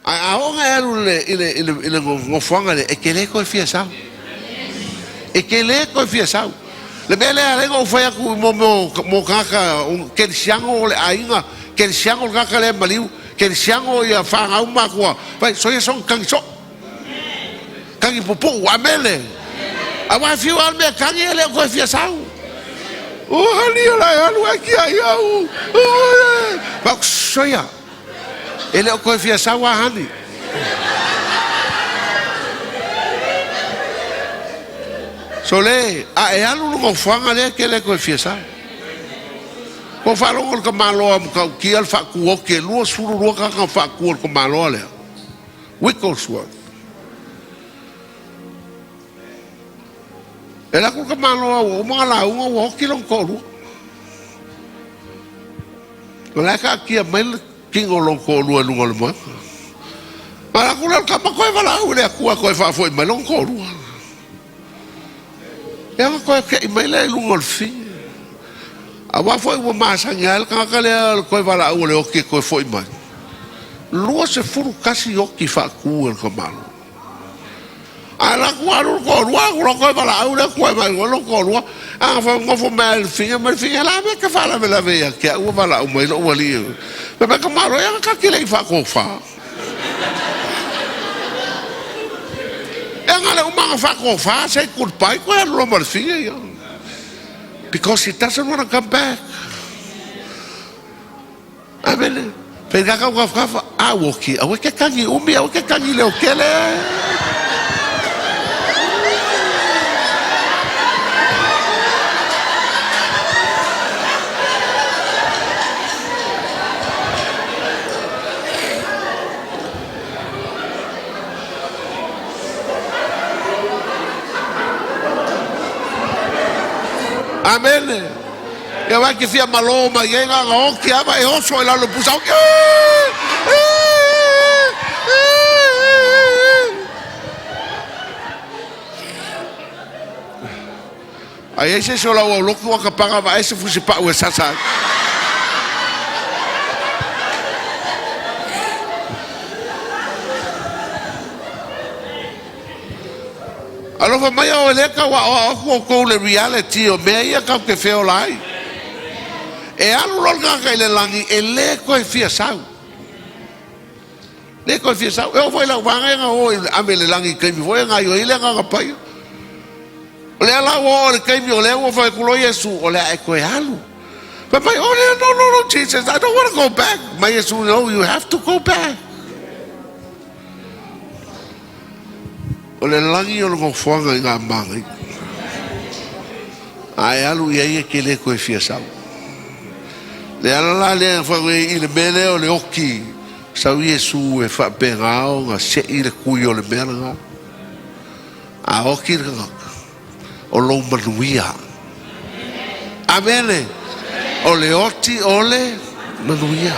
Ae a oo ina e alu i le nofoaga lea, e te le toe fia sau. E te le toe fia sau. Le mea lea e ala ai ona ou fai atu i mea o tagata kerisiano o le aiga, kerisiano le tagata lea e maliu, kerisiano ia fanau ma matua, fai, soia soona tagi soo. Tagi pupuu, amene. Aua e fiu lava le mea e tagi e le o toe fia sau. O hani o la e alu ae tiai au. Soia, e le o toe fia sau a hani. Sole, a e alu le nofoaga lea e te le toe fia sau. Ua faalogo i le tamaloa matautia le faatu oti e 22 tagata na faatu e le tamaloa lea. Wigglesworth. E alu atu le tamaloa ua uma ona lauga ua oti lona toalua. O la e taatia mai le tino o lona toalua i luga o le moega. Ona alu atu lea o le tama toe valaau i le Atua e toe faafoi mai lona toalua. Ia ona toe tei mai lea i luga o le fafine. Aua foi ua masani lava le tagata lea o le toe valaau o le oti e toe foi mai. 21 oti faatu e le tamaloa. Ae alu atu alu le toalua alu loa toe valaau le Atua e vaai loa lona toalua. A nofo mai lava i le fafine ma le fafine, o le a le mea e te faalavelave ia te au ua valaau mai lou alii. Fai mai le tamaloa, ia ta te le i faatofa. Ia na o le uma lava ona faatofa, say goodbye, toe alu loa ma le fafine ia. Because he doesn't want to come back. Amene. Pei ka tafatafa, a ua oti, aua e te tagi umi, aua e te tagi leotele. Amene. Ia vai ke fia malo mai ai na ona oti lava e oso i lalo o le pusa oti. A i ai se isi o lau aulotu ua tapaga vaai se fusipau e sasa ai. Alofa mai oe lea tau aoao atu outou le reality o mea ia tatou te feola ai. E alu loa le tagata i le lagi e le toe fia sau. Le toe fia sau. E oo foi i lau vaega ia na o i le ave i le lagi i taimi foi ia gaoioi ai le Agaga Paia. O lea la ua oo i le taimi o lea ua fai atu loa Iesu o le a e toe alu. Fai mai, oh no, no, no, Jesus, I don't want to go back. Mai Iesu, no, you have to go back. O le lagi o le nofoaga i ngā māngai. A e alu i ai e te le koe fia sau. Le ala la lea e whai i le mea lea o le oki, sau Iesu e whaapega ona se'i le kui o le mea lena. A oki le tagata, o lou manuia. Amene. O le oti o le manuia.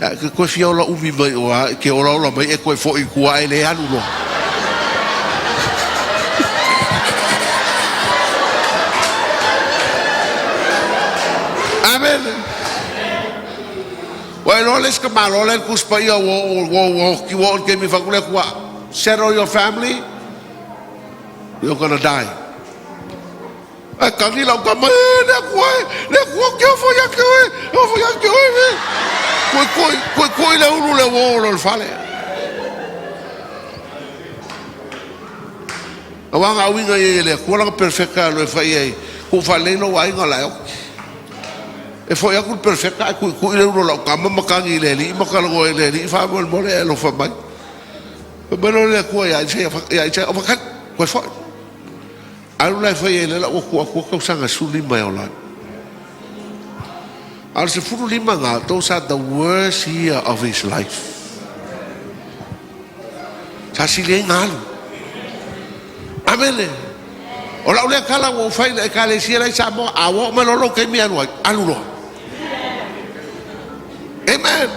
Ia, ke koe fia ola umi mai o a, ke ola ola mai e koe fo'i i tua e le alu loa. Amen. Ua iloa le isi tamaloa lea i le Tusi Paia ua ua ua oti ua oo i le taimi e fai atu le Atua, settle your family, you're gonna die. Ae tagi lau tama, e le Atua e, le Atua ou te ofo ia te oe, ofo ia te oe e. Kuikui, kuikui le ulu le uo o le fale. Aua na auiga ia e le Atua lana perfeka e alu e fai ai, tuu faalelei lou aiga o le a e oti. E foi atu le perfeka ae tuitui le ulu o lau tama ma tagi i le Alii ma talanoa i le Alii, faamolemole e alofa mai. Fai mai loa le Atua ia Isaia, ia Isaia, o Makani, toe foi. Alu la e fai ai le la ua tuu atu tausaga 15 e ola ai. A o le 15 na, those are the worst year of his life. Sa sili ai na alu. Amene. O lau lea tala ua ou fai i le Ekalesia la i Samoa, a ua oo mai loa lou taimi e alu ai, alu loa. Amen.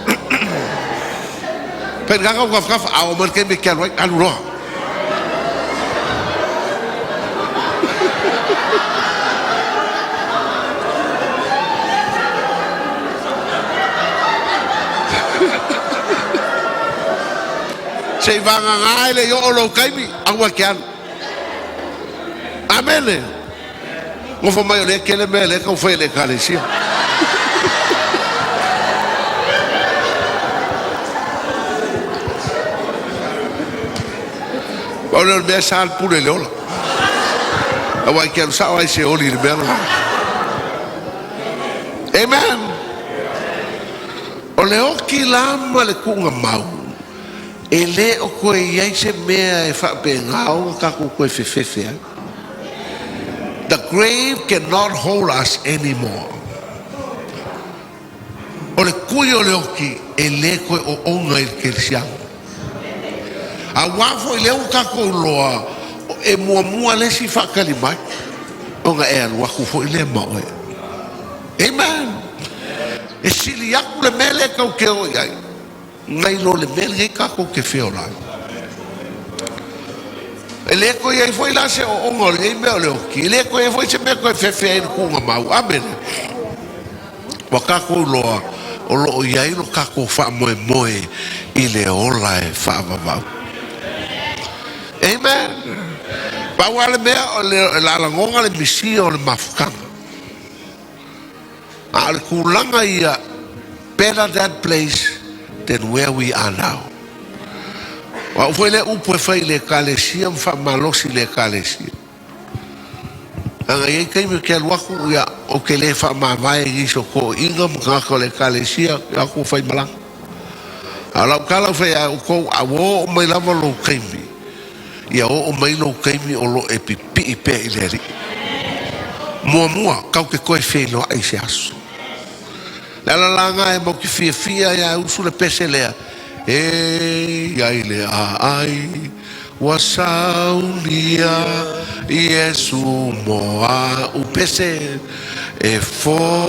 Pei le gaga ua tafatafa, a oo mai le taimi e te alu ai, alu loa. Seiavagagā e le i oo lou taimi, aua e te alu. Amene. Nofo mai o lea e tele mea o lea e taumafai e le Ekalesia. Pau lea o le mea e sa le pule i le ola. Aua e te alu sao lava i Seoli i le mea lena. Amen. O le oti la ma le tuugamau, e le o toe i ai se mea e faapena ona tatou toe fefefe ai. The grave cannot hold us anymore. O le tui o le oti e le toe oona i le kerisiano. Auā foi lea ua tatou iloa e muamua le isi faatali mai ona e alu atu foi lea ma oe. Amen. E sili atu le mea lea tatou te o i ai nai lo le mea lenei tatou te feola ai. E le toe i ai foi la se oona o lenei mea o le oti, e le toe i ai foi se mea e toe fefe ai i le tuugamau. Amene. Ua tatou iloa o lo o i ai lo tatou faamoemoe i le ola e faavavau. Amen. Pau lava le mea o le lagona le misia o le mafutaga. A o le tulaga ia, better that place than where we are now. O au foi lea upu e fai i le Ekalesia ma faamalosi i le Ekalesia. Leaga e i ai taimi ou te alu atu, ia, ou te le faamavae i nisi o toeaiina ma tagata o le Ekalesia, o atu ua faimalaga. A o lau tala ua fai ia outou, a ua oo mai lava lou taimi, ia oo mai lou taimi o lo o e pipii pea i le Alii. Muamua, tatou te toe feiloai i se aso. O le ala la lena e matou te fiafia ai lava e usu le pese lea, E i ai le aai ua saunia Iesu mo a'u pese e fola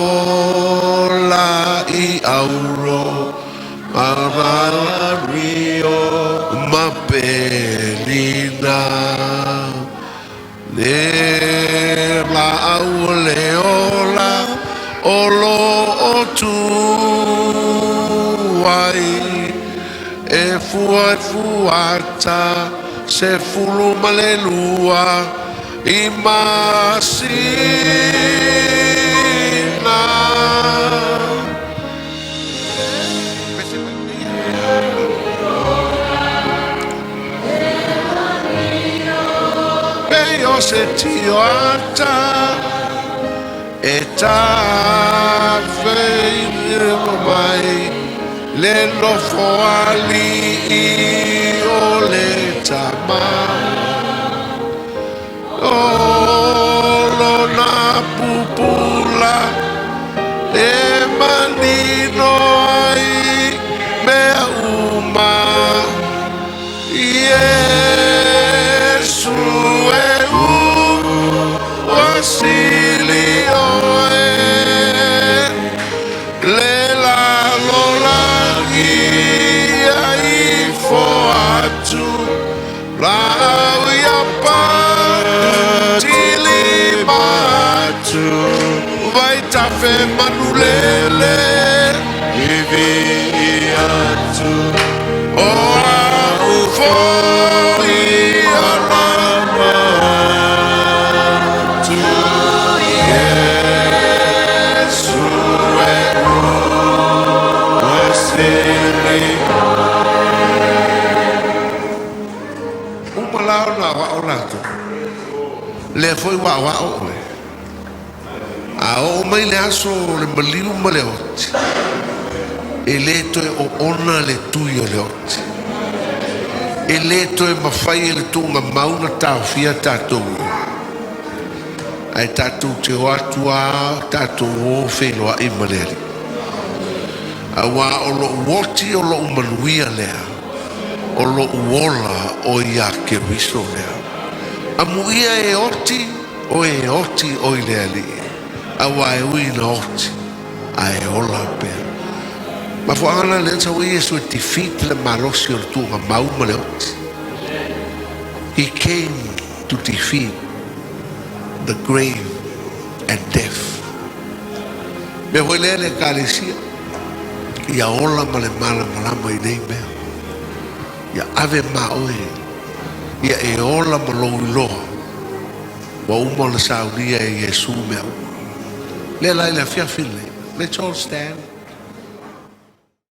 i auro ma pelina Le laau o le ola o lo o tu ai e fua e fuata 12 i masina. Pei o se tioata e tafeiro mai le nofoalii o le Tama. O lona pupula e manino ai mea uma. Iesu e ua sili oe le lalolagi ia ifo atu laau ia patilima atu vaitafe manulele vivii atu o au foi alama atu Iesu e ua sili. Uma la ona aoao latou. Lea foi ua aoao oe. A oo mai le aso o le maliu ma le oti, e le toe oona le tui o le oti. E le toe mafai e le tuugamau ona taofia tatou i o. Ae tatou te o atu lava tatou o feiloai ma le Alii. Aua o lou oti o lou manuia lea, o lou ola o ia Keriso lea. Amuia e oti O e oti oi le Alii, aua e ui ina oti, a e ola pea. Mafuaaga la lea na sau ai Iesu e defeat le malosi o le tuugamau ma le oti. He came to defeat the grave and death. Mea foi lea le Ekalesia, ia ola ma le malamalama i nei mea. Ia ave ma oe. Ia e ola ma lou iloa. Ua uma ona saunia e Iesu mea uma. Lea la i le afiafi lenei. Let's all stand.